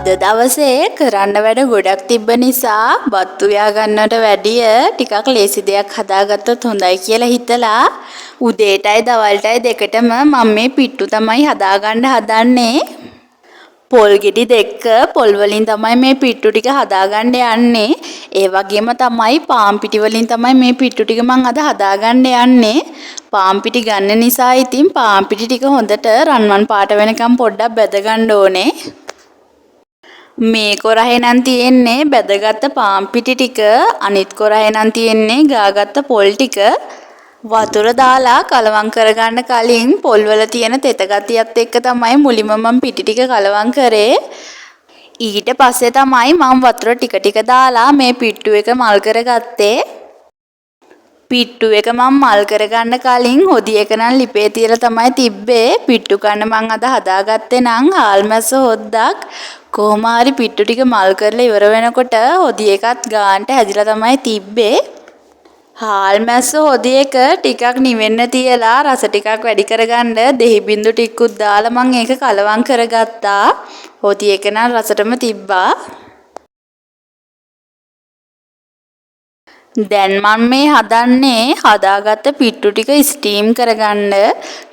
අද දවසේ කරන්න වැඩ ගොඩක් තිබ්බ නිසා බත් උයා ගන්නට වැඩිය ටිකක් ලේසි දෙයක් හදාගත්තොත් හොඳයි කියලා හිතලා උදේටයි දවල්ටයි දෙකටම මම මේ පිට්ටු තමයි හදාගන්න හදන්නේ. පොල් ගෙඩි දෙක පොල් වලින් තමයි මේ පිට්ටු ටික හදාගන්න යන්නේ. ඒ වගේම තමයි පාන් පිටි වලින් තමයි මේ පිට්ටු ටික මං අද හදාගන්න යන්නේ. පාන් පිටි ගන්න නිසා ඉතින් පාන් පිටි ටික හොඳට රන්වන් පාට වෙනකම් පොඩ්ඩක් බැද ගන්න ඕනේ. මේ කොරහේ නම් තියෙන්නේ බැදගත්ත පාන් පිටි ටික, අනිත් කොරහේ නම් තියෙන්නේ ගාගත්ත පොල් ටික. වතුර දාලා කලවම් කරගන්න කලින් පොල් වල තියෙන තෙත ගතියත් එක්ක තමයි මුලින්ම මම පිටි ටික කලවම් කරේ. ඊට පස්සේ තමයි මම වතුර ටික ටික දාලා මේ පිට්ටු එක මල් කරගත්තේ. පිට්ටු එක මං මල් කරගන්න කලින් හොදි එක නම් ලිපේ තියලා තමයි තිබ්බේ. පිට්ටු කන්න මං අද හදාගත්තේ නම් හාල් මැස්ස හොද්දක්. කොහොම හරි පිට්ටු ටික මල් කරලා ඉවර වෙනකොට හොදි එකත් ගානට හැදිලා තමයි තිබ්බේ. හාල් මැස්ස හොදි එක ටිකක් නිවෙන්න තියලා රස ටිකක් වැඩි කරගන්න දෙහි බින්දු ටිකකුත් දාලා මං ඒක කලවම් කරගත්තා. හොදි එක නම් රසටම තිබ්බා. දැන් මං මේ හදන්නේ හදාගත්ත පිට්ටු ටික ස්ටීම් කරගන්න.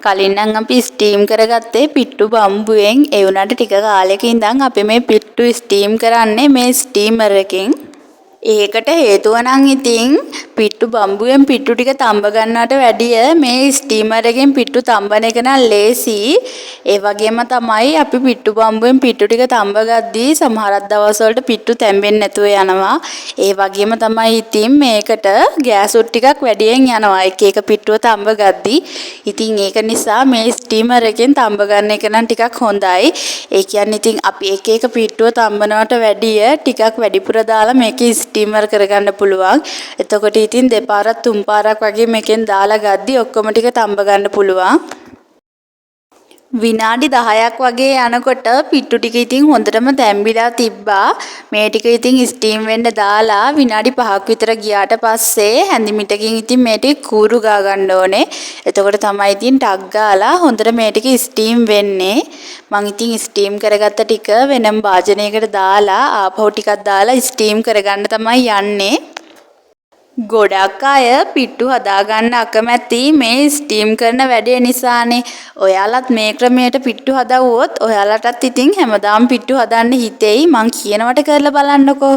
කලින් නම් අපි ස්ටීම් කරගත්තේ පිට්ටු බම්බුවෙන්. ඒ වුණාට ටික කාලෙක ඉඳන් අපි මේ පිට්ටු ස්ටීම් කරන්නේ මේ ස්ටීමර් එකෙන්. ඒකට හේතුව නම් ඉතින් පිට්ටු බම්බුවෙන් පිට්ටු ටික තම්බ ගන්නවට වැඩිය මේ ස්ටීමර් එකෙන් පිට්ටු තම්බන එක නම් ලේසි. ඒ වගේම තමයි අපි පිට්ටු බම්බුවෙන් පිට්ටු ටික තම්බ ගද්දී සමහරක් දවස් වලට පිට්ටු තැම්බෙන්නේ නැතුව යනවා. ඒ වගේම තමයි ඉතින් මේකට ගෑසුත් ටිකක් වැඩියෙන් යනවා එක එක පිට්ටුව තම්බ ගද්දී. ඉතින් ඒක නිසා මේ ස්ටීමර් එකෙන් තම්බ ගන්න එක නම් ටිකක් හොඳයි. ඒ කියන්නේ ඉතින් අපි එක එක පිට්ටුව තම්බනවට වැඩිය ටිකක් වැඩිපුර දාලා මේකේ ස්ටීමර් කරගන්න පුළුවන්. එතකොට ඉතින් දෙපාරක් තුන් පාරක් වගේ මේකෙන් දාලා ගද්දි ඔක්කොම ටික තම්බ ගන්න පුළුවන්. විනාඩි 10ක් වගේ යනකොට පිට්ටු ටික ඉතින් හොඳටම තැම්බිලා තිබ්බා. මේ ටික ඉතින් ස්ටීම් වෙන්න දාලා විනාඩි 5ක් විතර ගියාට පස්සේ හැඳි මිටකින් ඉතින් මේ ටික කූරු ගා ගන්න ඕනේ. එතකොට තමයි ඉතින් ටක් ගාලා හොඳට මේ ටික ස්ටීම් වෙන්නේ. මං ඉතින් ස්ටීම් කරගත්ත ටික වෙනම භාජනයකට දාලා ආපහු ටිකක් දාලා ස්ටීම් කරගන්න තමයි යන්නේ. ගොඩක් අය පිට්ටු හදාගන්න අකමැති මේ ස්ටීම් කරන වැඩේ නිසානේ. ඔයාලත් මේ ක්‍රමයට පිට්ටු හදවුවොත් ඔයාලටත් ඉතින් හැමදාම පිට්ටු හදන්න හිතෙයි. මං කියනවට කරලා බලන්නකෝ.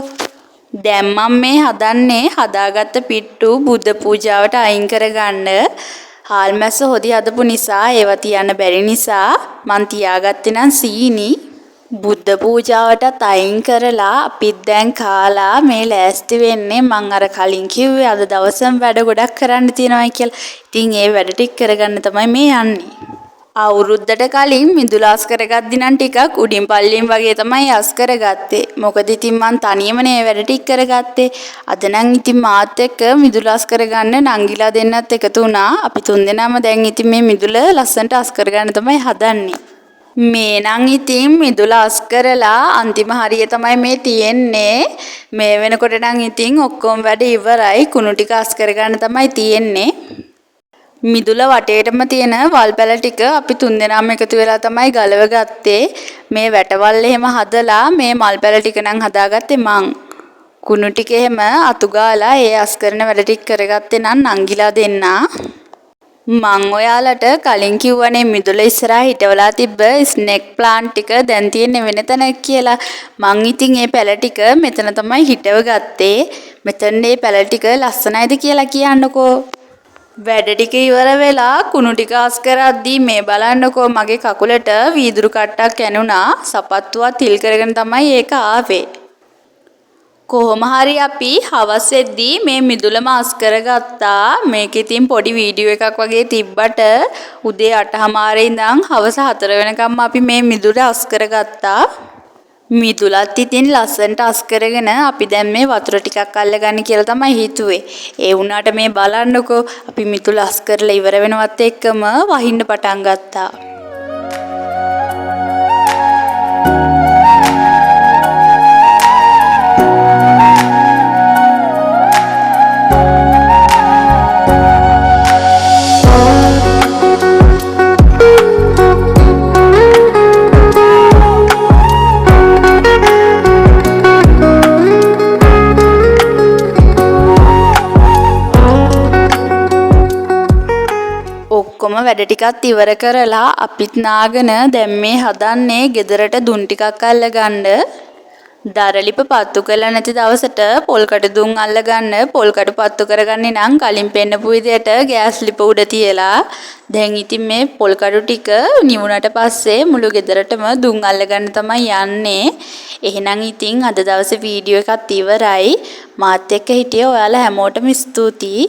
දැන් මං මේ හදන්නේ හදාගත්ත පිට්ටු බුද්ධ පූජාවට අයින් කරගන්න. හාල් මැස්ස හොදි හදපු නිසා ඒවා තියන්න බැරි නිසා මං තියාගත්තේ නම් සීනි. බුද්ධ පූජාවටත් අයින් කරලා අපිත් දැන් කාලා මේ ලෑස්ති වෙන්නේ. මං අර කලින් කිව්වේ අද දවසම වැඩ ගොඩක් කරන්න තියෙනවායි කියලා. ඉතින් ඒ වැඩ ටික කරගන්න තමයි මේ යන්නේ. අවුරුද්දට කලින් මිදුල අස් කරගද්දි නම් ටිකක් උඩින් පල්ලෙන් වගේ තමයි අස් කරගත්තේ. මොකද ඉතින් මං තනියමනේ මේ වැඩ ටික කරගත්තේ. අද නම් ඉතින් මාත් එක්ක මිදුල අස් කරගන්න නංගිලා දෙන්නත් එකතු වුණා. අපි තුන්දෙනාම දැන් ඉතින් මේ මිදුල ලස්සනට අස් කරගන්න තමයි හදන්නේ. මේ නම් ඉතින් මිදුල අස් කරලා අන්තිම හරිය තමයි මේ තියෙන්නේ. මේ වෙනකොට නම් ඉතින් ඔක්කොම වැඩ ඉවරයි. කුණු ටික අස් කරගන්න තමයි තියෙන්නේ. මිදුල වටේටම තියෙන වල් පැල ටික අපි තුන්දෙනාම එකතු වෙලා තමයි ගලව ගත්තේ. මේ වැටවල් එහෙම හදලා මේ මල් පැල ටික නම් හදාගත්තේ මං. කුණු ටික එහෙම අතු ගාලා ඒ අස් කරන වැඩ ටික කරගත්තේ නම් නංගිලා දෙන්නා. මං ඔයාලට කලින් කිව්වනේ මිදුල ඉස්සරහා හිටවලා තිබ්බ ස්නේක් ප්ලාන්ට් ටික දැන් තියෙන්නේ වෙන තැනක කියලා. මං ඉතින් ඒ පැල ටික මෙතන තමයි හිටව ගත්තේ. මෙතන මේ පැල ටික ලස්සනයිද කියලා කියන්නකෝ. වැඩ ටික ඉවර වෙලා කුණු ටික අස් කරද්දී මේ බලන්නකෝ මගේ කකුලට වීදුරු කට්ටක් ඇනුණා. සපත්තුවත් හිල් කරගෙන තමයි ඒක ආවේ. කොහොම හරි අපි හවස් වෙද්දී මේ මිදුලම අස් කරගත්තා. මේක ඉතින් පොඩි වීඩියෝ එකක් වගේ තිබ්බට උදේ 8:30 ඉඳන් හවස 4 වෙනකම්ම අපි මේ මිදුල අස් කරගත්තා. මිදුලත් ඉතින් ලස්සනට අස් කරගෙන අපි දැන් මේ වතුර ටිකක් අල්ලගන්න කියලා තමයි හිතුවේ. ඒ වුණාට මේ බලන්නකෝ අපි මිදුල අස් කරලා ඉවර වෙනවත් එක්කම වහින්න පටන් ගත්තා. වැඩ ටිකත් ඉවර කරලා අපිත් නාගෙන දැන් මේ හදන්නේ ගෙදරට දුම් ටිකක් අල්ලගන්න. දර ලිප පත්තු කරලා නැති දවසට පොල් කටු දුම් අල්ලගන්න පොල් කටු පත්තු කරගන්නේ නම් කලින් පෙන්නපු විදියට ගෑස් ලිප උඩ තියලා. දැන් ඉතින් මේ පොල් කටු ටික නිවුනට පස්සේ මුළු ගෙදරටම දුම් අල්ලගන්න තමයි යන්නේ. එහෙනම් ඉතින් අද දවසේ වීඩියෝ එකත් ඉවරයි. මාත් එක්ක හිටිය ඔයාලා හැමෝටම ස්තුතියි.